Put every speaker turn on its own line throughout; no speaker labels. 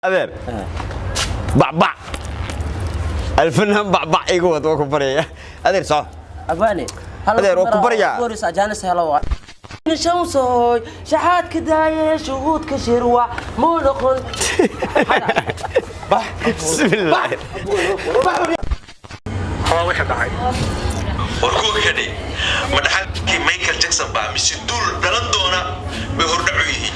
Adeer, bacbac Alfanaan, bacbac igu wad, waa ku baryaya adeer, soco.
Abwaane.
Adeer, waa ku baryaa.
Boris ajaanis helo waa shamsooy shaxaadka daaye shuhuudka shirwac muu noqon.
Bismillaah.
Waa wixii dhacay.
War kuwa kani ma dhaxalkii Michael Jackson baa mise duul dhalan doona bay hordhacu yihiin?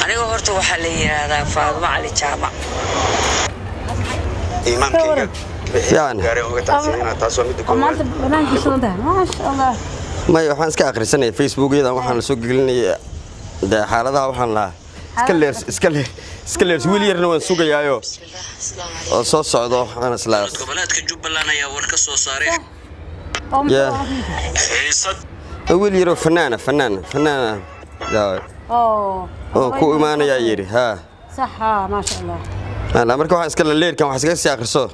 Aniga horta waxaa la yidhaahdaa Faadmo Cali Jaamac.
Iimaankayga
Fiican.
gaari uga tacsiinaa, taas waa midda koowaad.
Maanta banaanka shidan tahay, maasha Allah.
May, waxaan iska akhrisanaya Facebookyadan, waxaan la soo gelinaya dee xaaladaha, waxaan lahaa iska leers, iska leer, iska leers. Wiil yarna waan sugayaayo oo soo socdo, waxaan islaa
Goboleedka Jubbaland ayaa war ka soo saaray
oo
Yeah.
xiisad.
Wiil yaroo fanaana, fanaan, fanaana yaa,
oo
oo ku imaanayaa yidhi haa.
Sax, haa, maasha Allah.
Ala, marka waxaan iska leerkan wax iskaga sii akhriso.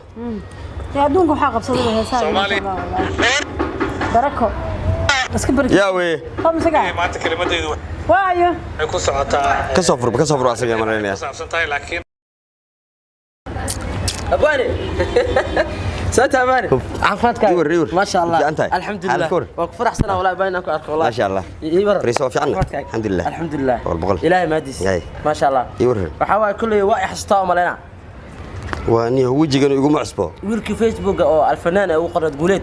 Dee adduunka waxaa qabsaday heesaha, maasha Allah, wallahi. Barako iska barako.
Yaa weye?
Qomsiga.
Maanta kelimadaydu
waayo
waxay ku socotaa
Ka soo fur, ka soo fur, asaga malaynaya.
Ku saabsan tahay laakiin
Abwaane, saata abwaane, caafimaadkaaga?
Iwar, iwar.
Maasha Allah.
Fiican tahay?
Alxamdulilah.
Xaalad ka war?
Waa ku faraxsanaa wallahi baa inaan ku arko wallahi.
Maasha Allah.
Iwar.
Fariiso, waa fiican.
Caafimaadkaaga?
Alxamdulilah.
Alxamdulilah.
Boqol boqol.
Ilaahay mahadiis.
Yaay.
Maasha Allah.
Iwar.
Waxaa waaye kulley waa i xasuustaa oo malaynaa.
Waa niyo, wejigan iguma cusbo.
Wiilkii Facebooka oo Alfanaan ee ugu qorad Guuleed.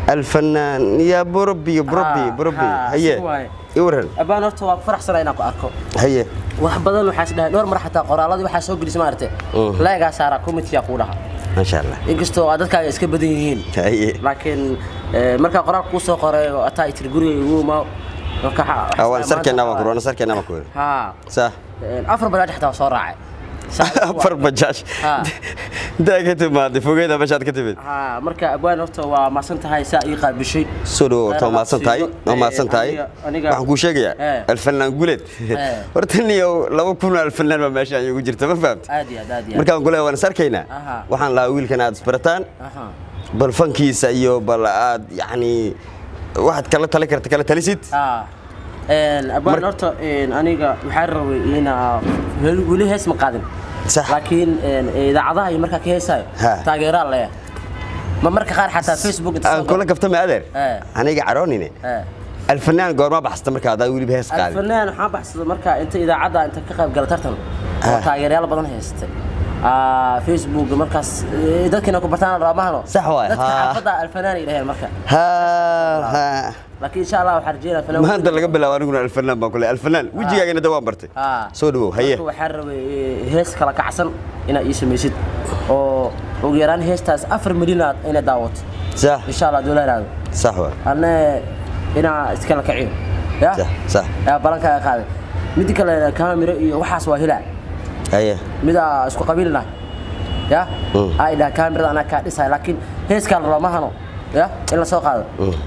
Alfanaan yaa borobi, borobi.
Haa,
borobi.
haa,
Haye.
si waaye.
Iwaran.
Abaan, horta waa ku faraxsanaa inaan ku arko.
Haye.
Wax badan waxaa is dhahay dhowr mar, xataa qoraaladii waxaa soo gelisay maaragtay, laagaa saaraa, commentyaa kuu dhaha.
Maasha Allah.
Inkastoo aad dadkaaga iska badan yihiin,
Haye.
laakiin markaa qoraal kuu soo qoray oo ataa itiri guriga igu imaa marka
Waan sarkeynaa, waan kur, waan sarkeynaa, waan kur.
Haa.
Sax.
Afar bajaaj xataa waa soo raacay.
Afar bajaaj?
Haa.
Intaa ka timaaday fogeeda meeshaad ka timid.
Haa, marka abwaan, horta waa mahadsan tahay saa ii qaabishay.
Soo dhawow, horta waa mahadsan tahay, waa mahadsan tahay. Waxaan kuu sheegayaa, Alfanaan Guleed, horta niyow 2000 oo alfanaan baa meeshaan iigu jirta, ma fahamta?
Aad iyo aad, aad iyo aad.
Markaan kule waan is arkaynaa, waxaan lahaa wiilkan aad isbarataan, bal fankiisa iyo bal aad yacni waxaad kala tali karta kala talisid.
Haa. Abwaan, horta aniga waxaa rabay inaa weli hees ma qaadin, laakiin idaacadaha iyo markaa ka heesaayo taageeraa leeyahay, ma marka qaar xataa Facebook inta
Aan
soo
kula
galo.
Kaftame adeer, aniga caroonine. Alfanaan goorma baxsata marka adaa weliba hees qaadin?
Alfanaan waxaan baxsaday marka inta idaacadda inta ka qayb gala tartan oo taageerayaal badan haystay. Facebook markaas dadkiina ku bartaan raamahano.
Sax waay,
Dadka
haa.
xaafadda alfanaan ay dhaheen marka.
Haa haa.
Laakiin insha Allah waxaan rajeynaa alfanaan.
Maanta laga bilaabo aniguna alfanaan baan kule, alfanaan wejigaagana da waan bartay. Soo dhawow, haye.
Marka waxaan rabay hees kala kacsan inaad ii samaysid oo ugu yaraan heestaas 4 milyan aad inay daawato. Insha Allah dowla iraado.
Sax waay.
Anna inaa iskala kaciyo ya.
Sax sax.
Yaa balankaaga qaaday. Mid kale, kaamiro iyo waxaas waa helaa.
Haye.
Midaa isku qabiilna ya ay dhaha kaamirada anaa kaa dhisay, laakiin heeskaa la rabaa mahano ya in la soo qaado.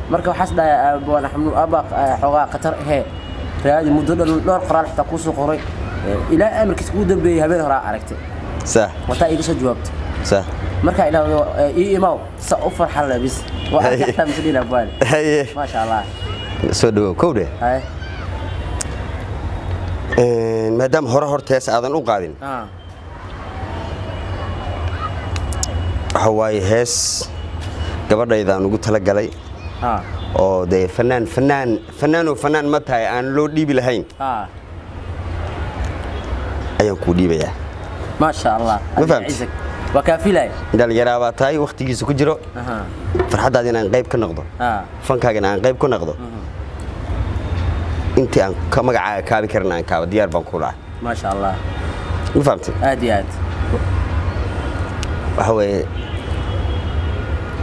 Marka waxaas dhahay abaan Axmed aba xoogaa khatar ahee raadi, muddo dhan dhowr qoraal xitaa kuusoo qoray. Ilaa amarkiisa ugu dambeeyey habeen horaa aragtay. Wataa iga soo jawaabtay. Markaa idhaahdo ii imaw sa u farxan lebis waa arkay xataa misdhiin abwaane.
Haye.
Maasha Allah.
Soo dhawow, kowdhe.
Haye.
Maadaama hore horta hees aadan u qaadin, waxa waaye hees gabadhaydaan ugu talagalay oo dee fanaan, fanaan, fanaanoo fanaan ma tahay aan loo dhiibi lahayn ayaan kuu dhiibayaa.
Maasha Allah.
Ma fahamtay?
Ciisag waa kaafilay.
Dhalinyaraa baa tahay, wakhtigiisa ku jiro, farxaddaada inaan qayb ka noqdo, fankaagana aan qayb ka noqdo, intii aan ka magacaaga kaabi karin aan kaaba diyaar baan ku lahay.
Maasha Allah.
Ma fahamtay?
Aad iyo aad.
Waxa weeye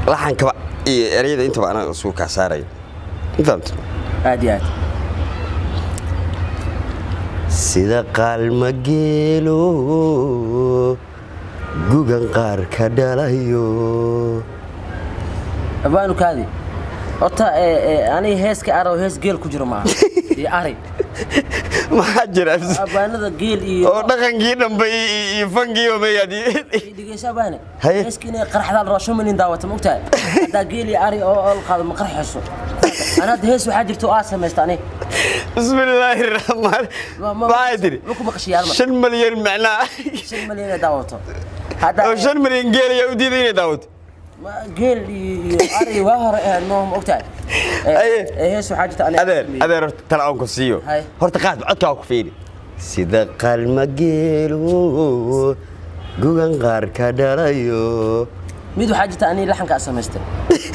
laxankaba iyo ereyada intaba anaa isugu kaa saarayo, ma fahamtay?
Aad iyo aad.
Sida qaalma geelo gugan qaar ka dhalayo.
Abaanu kaadi horta, aniga heeska araw hees geel ku jiro maaha iyo ari.
Maxaa jira?
Abaanada geel iyo
Oo dhaqankii dhanba iyo fankii mayaad.
Dhegeyso abaane.
Haye.
Heeska inay qarxdaa la rabaa, 5 milyan daawata, ma ogtahay? Haddaa geel iyo ari oo la qaado ma qarxayso. Ana hadda hees waxaa jirta oo aa samaysta ani.
Bismi illaahi raxmaan. Maxay tiri?
Ma ku maqashiyaa hal mar?
5 malyan macnaa?
5 malyan ay daawato hadda.
Oo 5 malyan geel ayaa u diiday inay daawato?
Geel iyo ari waa hore ahayd, ma ogtahay?
Aye.
Hees waxaa jirta aniga
Adeer, adeer, horta tala aan ku siiyo.
Hay.
Horta qaad codkaa ku fiiri. Sida qalma geelu gugan qaar ka dhalayo.
Mid waxaa jirta aniga laxanka aan samaystay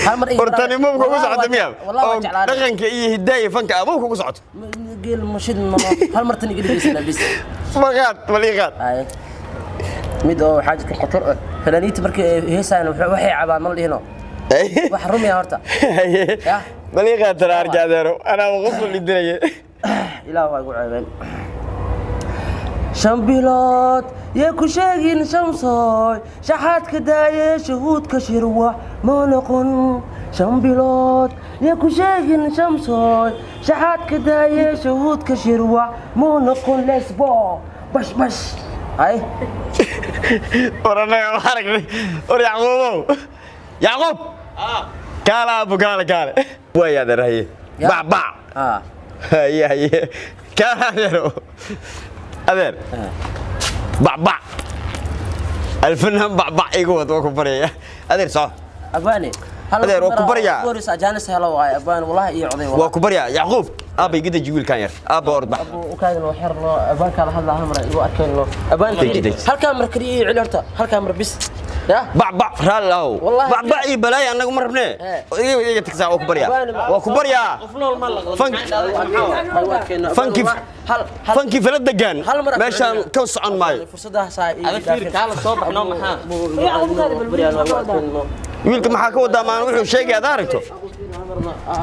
hal mar.
Hortani ma kugu socoto miya?
Wallahi
Oo
waa jeclaan.
Dhaqanka iyo hiddaha iyo fanka ama kugu socoto?
Geel mashid hal mar tan iga dhigaysana bis.
Ma qaad, bal ii qaad.
Ay. Mid oo waxaa jirta khatar ah, fanaaniinta markay ay heesayaan waxay cabaan ma la dhihino, wax rumiya horta. Yah.
Bal ii qaad tala arja, adeero, anaa qof la dhidinaya.
Ilaah waa igu ceebeen. 5 bilood yee ku sheegin Shamsooy, shaxaadka daaye, shuhuudka shirwa ma noqon. 5 bilood yee ku sheegin Shamsooy, shaxaadka daaye, shuhuudka shirwa ma noqon. Lesbo bash bash ay.
War annaga wax aragnay. War Yacquubow, Yacquub, kaale aabbo, kaale, kaale. Waay adeer, haye.
Ya.
Bac bac.
Ah.
Haye, haye, kaale adeero, adeer, bac bac, alfanaan bac bac igu wad, waa ku baryaya adeer, soco.
Abwaane.
Adeer, waa ku baryaa.
Boris ajaanis helo waay abwaan, wallahi iyo oday.
Waa ku baryaa Yacquub, aabba iga deji wiilkan yar, aabba orod bax.
Abu ukaadin oo xer loo abwaanka la hadla hal mar igu arkeen loo abwaan.
Deji, deji.
Halkaa mar kaliya ii celi horta, halkaa mar bis ya.
Bac bac, raalli ahow.
Wallahi.
Bac bac iyo balaayo annagu ma rabnee.
Eh.
Iga iga tagsaa, waa ku baryaa, waa ku baryaa. Fanki fankii fala degaan meeshaan ka socon maayo.
Fursadahaas ii
kaala soo baxno maxaa?
Wiilka maxaa ka wadaa? Maan wuxuu sheegay aad aragto,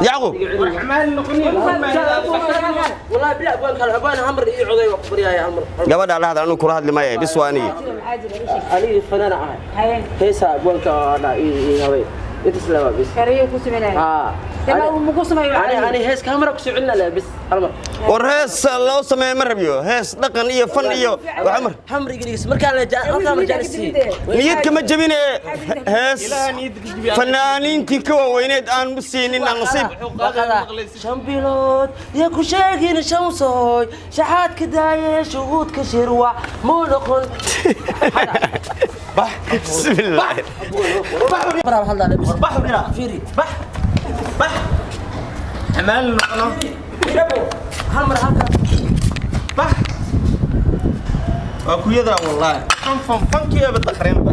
Yacquub?
والله بلا ابوان كان ابوان همر ii coday, waa ku baryaaya hal mar.
Gabadha la hadal, anigu kula hadli maayo, bis waa anigi.
Aniga fanaan ahay, heesa abwaanka dha ii habay intaas laba bis.
Kariyo ku sameynaya.
Haa.
Dema uu ku sameeyo.
ani ani hees kamera ku soo celina la bis hal mar.
War hees loo sameeyo ma rabiyo, hees dhaqan iyo fan iyo waxa mar.
Hamri geliis markaa la halkaa mar jaalisi.
Niyad kama jebine, hees fanaaniintii ka waaweyneed aan u siinin aan nasiib.
5 bilood yaa ku sheegin Shamsooy, shaxaadka daaye, shuhuudka shirwa muu noqon.
Bismillaah.
Mar hadlaa bis fiiri.
Xamaal noqono.
Hal mar halkaa.
Waa ku yadaa wallaahi. Fankiiba daqreenba.